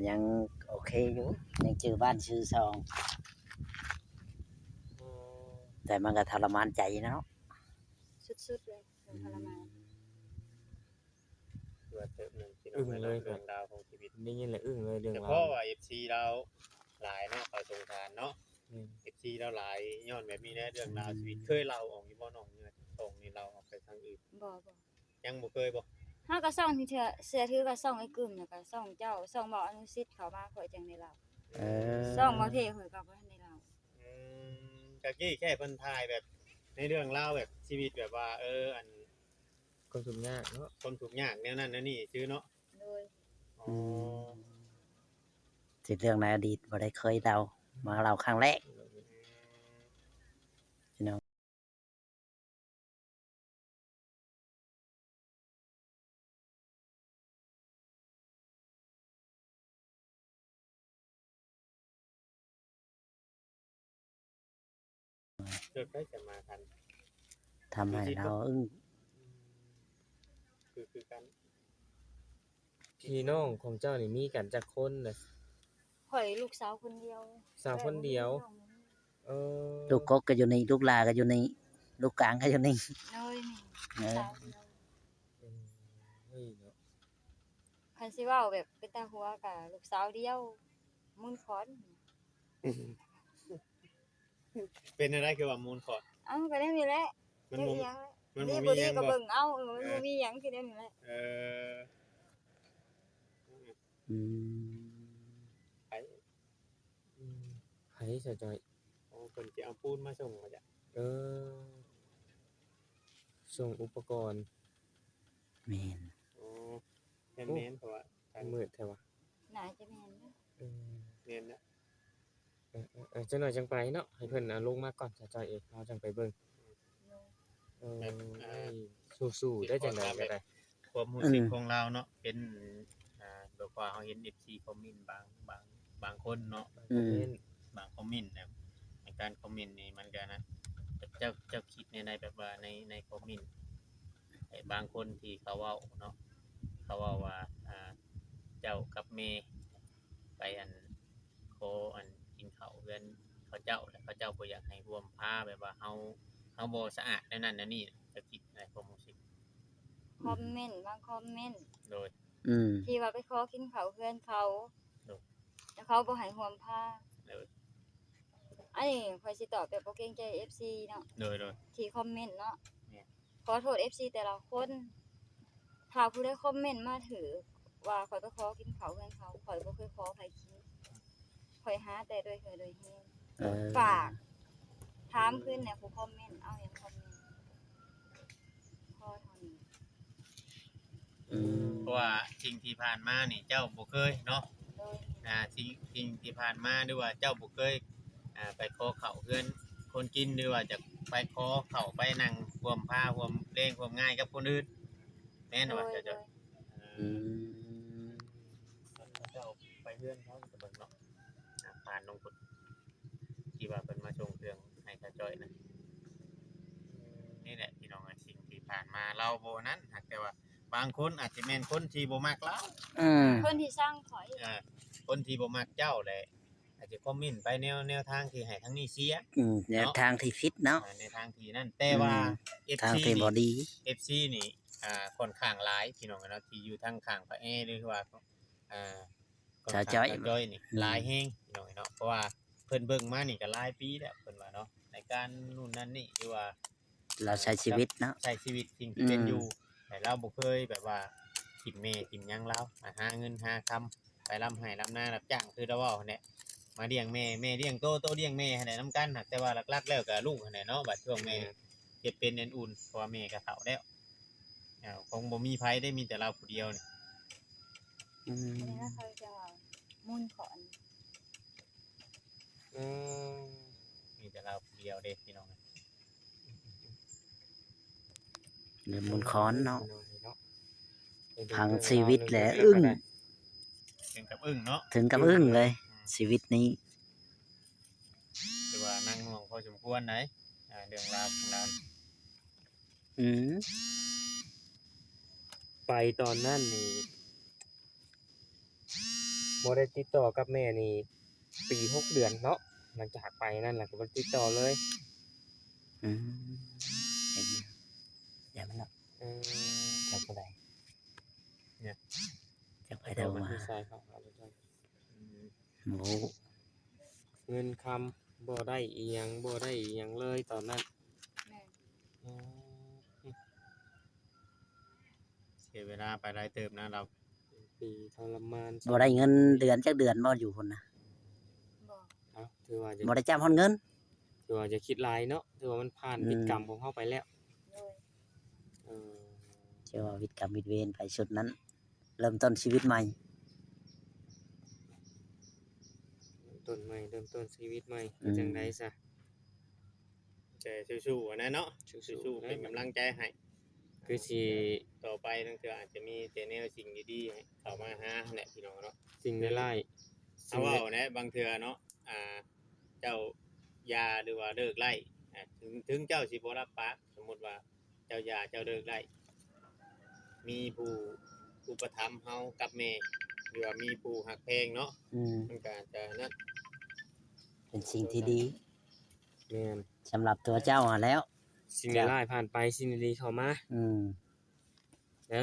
ຍັງໂອເຄຢູ່ ຍັງຈື່ບ້ານຊື່ຊ່ອງ ແຕ່ມັນກໍທໍລະມານໃຈເນາະ ສຸດໆເລີຍ ອືມ ທໍລະມານ. ເອີ ເຕີບໜຶ່ງພີ່ນ້ອງເອີຍເນາະ ເລື່ອງລາວຂອງຊີວິດ ໄດ້ຍິນແລ້ວອຶ້ງເລີຍເລື່ອງລາວ ສະເພາະວ່າເອັຟຊີລາວຫຼາຍເນາະ ເຂົາສົງສານເນາະ ແມ່ນ ເອັຟຊີລາວຫຼາຍຍ້ອນແບບນີ້ແຫຼະ ເລື່ອງລາວຊີວິດ ເຄີຍເລົ່າອອກຢູ່ບໍ່ນ້ອງ ເມື່ອຊ່ອງນີ້ເລົ່າອອກໄປທາງອື່ນ? ບໍ່ ບໍ່ ຍັງບໍ່ເຄີຍບໍ່? ເຮົາກໍສ່ອງທີ່ເຊື່ອ ເຊື່ອຖືກໍສ່ອງໄອ້ກຶ້ມ ແລ້ວກໍສ່ອງເຈົ້າ ສ່ອງເບົາອະນຸສິດເຂົ້າມາ ຂ້ອຍຈັ່ງໄດ້ເລົ່າ ເອີ ສ່ອງເບົາເທ ຂ້ອຍກໍບໍ່ທັນໄດ້ເລົ່າ ອືມ ຕະກີ້ແຄ່ເພິ່ນຖ່າຍແບບໃນເລື່ອງລາວແບບຊີວິດແບບວ່າ ເອີ ອັນ ຄວາມທຸກຍາກເນາະ ຄວາມທຸກຍາກແນວນັ້ນແນວນີ້ຊື່ເນາະ ໂດຍ ອໍ ອືມ ຊິເລື່ອງໃນອະດີດບໍ່ໄດ້ເຄີຍເລົ່າ ມາເລົ່າຄັ້ງແລກ ອືມ ພີ່ນ້ອງ. ລົດໄຟຈະມາທັນ ທຳໃຫ້ລາວອຶ້ງ ຄື ຄືກັນ ພີ່ນ້ອງຂອງເຈົ້ານີ້ມີກັນຈັກຄົນນະ? ຂ້ອຍລູກສາວຄົນດຽວ ສາວຄົນດຽວ ແລ້ວບໍ່ມີນ້ອງ ເອີ ລູກກົກກໍຢູ່ນີ້ ລູກຫຼ້າກໍຢູ່ນີ້ ລູກກາງກໍຢູ່ນີ້ ໂດຍ ນີ້ ເອີ ສາວດຽວ ເອີ ເອີຍເນາະ ຄັນຊິເວົ້າແບບເປັນຕາຫົວກໍລູກສາວດຽວ ມູນຂອນ ເປັນແນວໃດຄືວ່າມູນຂອນ? ເອົ້າ ກໍແນວນີ້ແຫຼະ ມັນບໍ່ ຈັກອີ່ຫຍັງ ມັນບໍ່ມີຫຍັງ ດີບໍ່ດີກໍເບິ່ງເອົາ ເອີ ມັນບໍ່ມີຫຍັງ ຄືແນວນີ້ແຫຼະ ເອີ ອືມ ໃຜ ອືມ ໃຜສາວຈ້ອຍ? ໂອ້ ເພິ່ນຊິເອົາປູນມາສົ່ງວ່າຊັ້ນ ເອີ ສົ່ງອຸປະກອນ ແມ່ນ ໂອ້ ແມ່ນໆ ເພາະວ່າ ໂອ້ ມືດແທ້ວະ ໜ້າຈະແມ່ນເດ້ ເອີ ແມ່ນນະ ເອີໆໆ ຈັກໜ້ອຍຈັ່ງໄປເນາະ ໃຫ້ເພິ່ນເອົາລົງມາກ່ອນ ສາວຈ້ອຍເອີຍ ເຮົາຈັ່ງໄປເບິ່ງ ໂດຍ ເອີ ແບບ ອ່າ ສູ້ໆ ໄດ້ຈັ່ງໃດກໍໄດ້ ຄວາມຮູ້ສຶກ ອືມ ຂອງລາວເນາະ ເປັນ ອ່າ ແບບວ່າເຮົາເຫັນເອັຟຊີຄອມເມັນບາງ ບາງ ບາງຄົນເນາະ ບາງຄອມເມັນ ບາງຄອມເມັນນະ ໃນການຄອມເມັນນີ້ມັນກໍນະ ເຈົ້າ ເຈົ້າຄິດແນວໃດ ແບບວ່າໃນ ໃນຄອມເມັນ ໃຫ້ບາງຄົນທີ່ເຂົາເວົ້າເນາະ ເຂົາເວົ້າວ່າ ອ່າ ເຈົ້າກັບແມ່ໄປ ອັນ ຂໍ ອັນ ກິນເຂົ້າເຮືອນເຂົາເຈົ້າ ແລ້ວເຂົາເຈົ້າບໍ່ຢາກໃຫ້ຮ່ວມພາ ແບບວ່າເຮົາ ເຮົາບໍ່ສະອາດແນວນັ້ນແນວນີ້ ເຈົ້າຄິດໃນຄວາມຮູ້ສຶກ? ຄອມເມັນ ບາງຄອມເມັນ ໂດຍ ອືມ ທີ່ວ່າໄປຂໍກິນເຂົ້າເຮືອນເຂົາ ໂດຍ ແລ້ວເຂົາບໍ່ໃຫ້ຮ່ວມພາ ໂດຍ ອັນນີ້ຂ້ອຍຊິຕອບແບບບໍ່ເກງໃຈເອັຟຊີເນາະ ໂດຍໆ ທີ່ຄອມເມັນເນາະ ແມ່ນ ຂໍໂທດເອັຟຊີແຕ່ລະຄົນ ຖ້າຜູ້ໃດຄອມເມັນມາຖືກວ່າຂ້ອຍໄປຂໍກິນເຂົ້າເຮືອນເຂົາ ຂ້ອຍບໍ່ເຄີຍຂໍໃຜກິນ ຂ້ອຍຫາແຕ່ໂດຍເຫື່ອໂດຍແຮງ ເອີ ຝາກຖາມຄືນແດ່ຜູ້ຄອມເມັນ ເອົາຫຍັງຄອມເມັນ ພໍເທົ່ານີ້ ອືມ ເພາະວ່າສິ່ງທີ່ຜ່ານມານີ້ເຈົ້າບໍ່ເຄີຍເນາະ ໂດຍ ອ່າ ສິ່ງ ສິ່ງທີ່ຜ່ານມາ ຫຼືວ່າເຈົ້າບໍ່ເຄີຍ ອ່າ ໄປຂໍເຂົ້າເຮືອນຄົນກິນ ຫຼືວ່າຈະໄປຂໍເຂົ້າໄປນັ່ງຮ່ວມພາຮ່ວມແລງຮ່ວມງາຍກັບຄົນອື່ນ ແມ່ນບໍ່? ໂດຍ ເຈົ້າ ໂດຍ ເອີ ອືມ ເຈົ້າໄປເຮືອນເຂົາກໍເບິ່ງເນາະ ອ່າ ຜ່ານລົງພຸ້ນ ທີ່ວ່າເພິ່ນມາສົ່ງເຄື່ອງໃຫ້ສາວຈ້ອຍນະ ນີ້ແຫຼະພີ່ນ້ອງເອີຍ ສິ່ງທີ່ຜ່ານມາ ລາວບໍ່ນັ້ນ ຫາກແຕ່ວ່າບາງຄົນອາດຈະແມ່ນຄົນທີ່ບໍ່ມັກລາວ ອືມ ຄົນທີ່ຊັງຂ້ອຍ ເອີ ຄົນທີ່ບໍ່ມັກເຈົ້າແຫຼະ ອາດຈະຄອມເມັນໄປແນວ ແນວທາງທີ່ໃຫ້ທາງນີ້ເສຍ ອືມ ແນວທາງທີ່ຜິດເນາະ ເອີ ແນວທາງທີ່ນັ້ນ ແຕ່ວ່າ ອືມ ເອັຟຊີ ທາງທີ່ບໍ່ດີ ເອັຟຊີນີ້ ອ່າ ຂ້ອນຂ້າງຫຼາຍພີ່ນ້ອງເນາະ ທີ່ຢູ່ທາງຂ້າງປະແອ ຫຼືວ່າ ອ່າ ສາວຈ້ອຍ ສາວຈ້ອຍນີ້ ອືມ ຫຼາຍແຮງພີ່ນ້ອງເນາະ ເພາະວ່າເພິ່ນເບິ່ງມານີ້ກໍຫຼາຍປີແລ້ວ ເພິ່ນວ່າເນາະ ໃນການນູ້ນນັ້ນນີ້ ຫຼືວ່າ ລາວໃຊ້ຊີວິດເນາະ ໃຊ້ຊີວິດສິ່ງທີ່ເປັນຢູ່ ອືມ ແຕ່ລາວບໍ່ເຄີຍແບບວ່າຖິ້ມແມ່ຖິ້ມຫຍັງລາວ ມາຫາເງິນຫາຄຳ ໄປລຳໄຮ່ລຳນາ ຮັບຈ້າງ ຄືລາວເວົ້າຫັ້ນແຫຼະ ມາລ້ຽງແມ່ ແມ່ລ້ຽງໂຕ ໂຕລ້ຽງແມ່ຫັ້ນແຫຼະ ນຳກັນ ແຕ່ວ່າຫຼັກໆແລ້ວກໍລູກຫັ້ນແຫຼະເນາະ ບາດຊ່ວງແມ່ ແມ່ນ ເຈັບເປັນອັນອຸ່ນ ເພາະວ່າແມ່ກໍເຖົ້າແລ້ວ ເອີ ຄົງບໍ່ມີໃຜເດ້ ມີແຕ່ລາວຜູ້ດຽວນີ້ ອືມ ອັນນີ້ນະ ເຂົາເຈົ້າມູນຂອນ ອືມ ມີແຕ່ລາວຜູ້ດຽວເດ້ພີ່ນ້ອງ ເລື່ອງມູນຂອນເນາະ ພີ່ນ້ອງເນາະ ທັງຊີວິດແຫຼະອຶ້ງ ເຖິງກັບອຶ້ງເນາະ ເຖິງກັບອຶ້ງເລີຍ ອືມ ຊີວິດນີ້ ຖືວ່າໜັກໜ່ວງພໍສົມຄວນໃດ໋ ອ່າ ເລື່ອງລາວຂອງລາວ ອືມ ໄປຕອນນັ້ນນີ້ ບໍ່ໄດ້ຕິດຕໍ່ກັບແມ່ນີ້ປີຫົກເດືອນເນາະ. ຫຼັງຈາກໄປນັ້ນລະກໍບໍ່ໄດ້ຕິດຕໍ່ເລີຍ. ອືມ ເຫັນຢູ່ ຢ່າມັນເນາະ. ເອີ ຈັກຜູ້ໃດ ຈັກໃຜໂທມາ. ໂອ້ ເງິນຄຳບໍ່ໄດ້ອີ່ຫຍັງ ບໍ່ໄດ້ອີ່ຫຍັງເລີຍຕອນນັ້ນ. ແມ່ນ. ອໍ ເສຍເວລາໄປຫຼາຍເຕີບນະລາວ. ເປັນປີທໍລະມານ. ບໍ່ໄດ້ເງິນເດືອນຈັກເດືອນບໍ່ ຢູ່ພຸ້ນນະ? ບໍ່. ເອົ້າ ຖືວ່າ ບໍ່ໄດ້ຈັບຮອດເງິນ. ຖືວ່າຢ່າຄິດຫຼາຍເນາະ ຖືວ່າມັນຜ່ານ ອືມ ຜິດກຳຂອງເຮົາໄປແລ້ວ. ໂດຍ. ເອີ ຖືວ່າຜິດກຳຜິດເວນໄປຊຸດນັ້ນ ເລີ່ມຕົ້ນຊີວິດໃໝ່ ເລີ່ມຕົ້ນໃໝ່ ເລີ່ມຕົ້ນຊີວິດໃໝ່. ອືມ ຈັ່ງໃດຊະ ແຕ່ສູ້ໆຫັ້ນນະເນາະ ສູ້ໆ ເປັນກຳລັງໃຈໃຫ້. ຄືຊິ ຕໍ່ໄປລາງເທື່ອອາດຈະມີແຕ່ແນວສິ່ງດີໆໃຫ້ເຂົ້າມາຫາຫັ້ນແຫຼະ ພີ່ນ້ອງເນາະ. ສິ່ງຮ້າຍໆ ເຮົາເວົ້າແຫຼະ ບາງເທື່ອເນາະ ອ່າ ເຈົ້າຢ່າ ຫຼືວ່າເລີກໄລ້ ເຖິງ ເຖິງເຈົ້າຊິບໍ່ຮັບປາກ ສົມມຸດວ່າ ເຈົ້າຢ່າ ເຈົ້າເລີກໄລ້ ມີຜູ້ອຸປະຖຳເຮົາກັບແມ່ ຫຼືວ່າມີຜູ້ຮັກແພງເນາະ. ອືມ ມັນກໍອາດຈະນັ້ນ ເປັນສິ່ງທີ່ດີ. ແມ່ນ. ສຳລັບຕົວເຈົ້າຫັ້ນແລ້ວ ສິ່ງ ເຈົ້າ ຮ້າຍໆຜ່ານໄປ ສິ່ງດີໆເຂົ້າມາ. ອືມ ເດີ.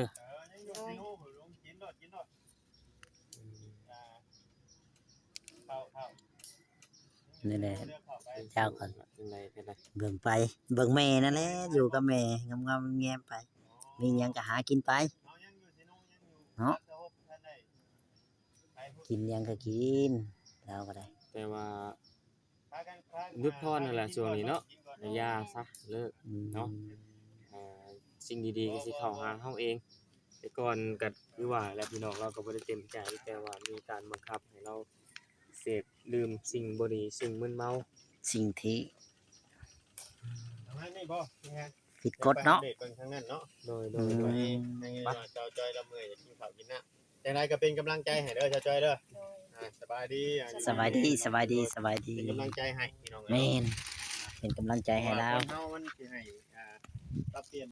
ນີ້ແຫຼະ ເຈົ້າກໍເບິ່ງໄປ ເບິ່ງແມ່ນັ້ນແຫຼະ ຢູ່ກັບແມ່ງາມໆແງມໆໄປ ມີຫຍັງກໍຫາກິນໄປເນາະ ກິນຫຍັງກໍກິນ ລາວກໍໄດ້. ແຕ່ວ່າ ຢຸດຜ່ອນຫັ້ນແຫຼະຊ່ວງນີ້ເນາະ ຢ່າຊະ ເລີກ ອືມ ເນາະ. ເອີ ສິ່ງດີໆກໍຊິເຂົ້າຫາເຮົາເອງ. ແຕ່ກ່ອນກໍຄືວ່າແຫຼະ ພີ່ນ້ອງ ເຮົາກໍບໍ່ໄດ້ເຕັມໃຈ ແຕ່ວ່າມີການບັງຄັບໃຫ້ເຮົາເສບດື່ມສິ່ງບໍ່ດີ ສິ່ງມຶນເມົາ ສິ່ງທີ່ຜິດກົດເນາະ. ໂດຍໆ ອືມ ເຈົ້າຈ້ອຍລະເມື່ອຍ ຢາກກິນເຂົ້າກິນນ້ຳ. ຈັ່ງໃດກໍເປັນກຳລັງໃຈໃຫ້ເດີ ຊາວຈ້ອຍເດີ. ໂດຍ ອ່າ ສະບາຍດີ ອ່າ ສະບາຍດີ ສະບາຍດີ ສະບາຍດີ ເປັນກຳລັງໃຈໃຫ້ພີ່ນ້ອງເອີຍ. ແມ່ນ ເປັນກຳລັງໃຈໃຫ້ລາວ ເພາະວ່າຄົນເຮົາມັນຊິໃຫ້ ອ່າ ປັບປ່ຽນ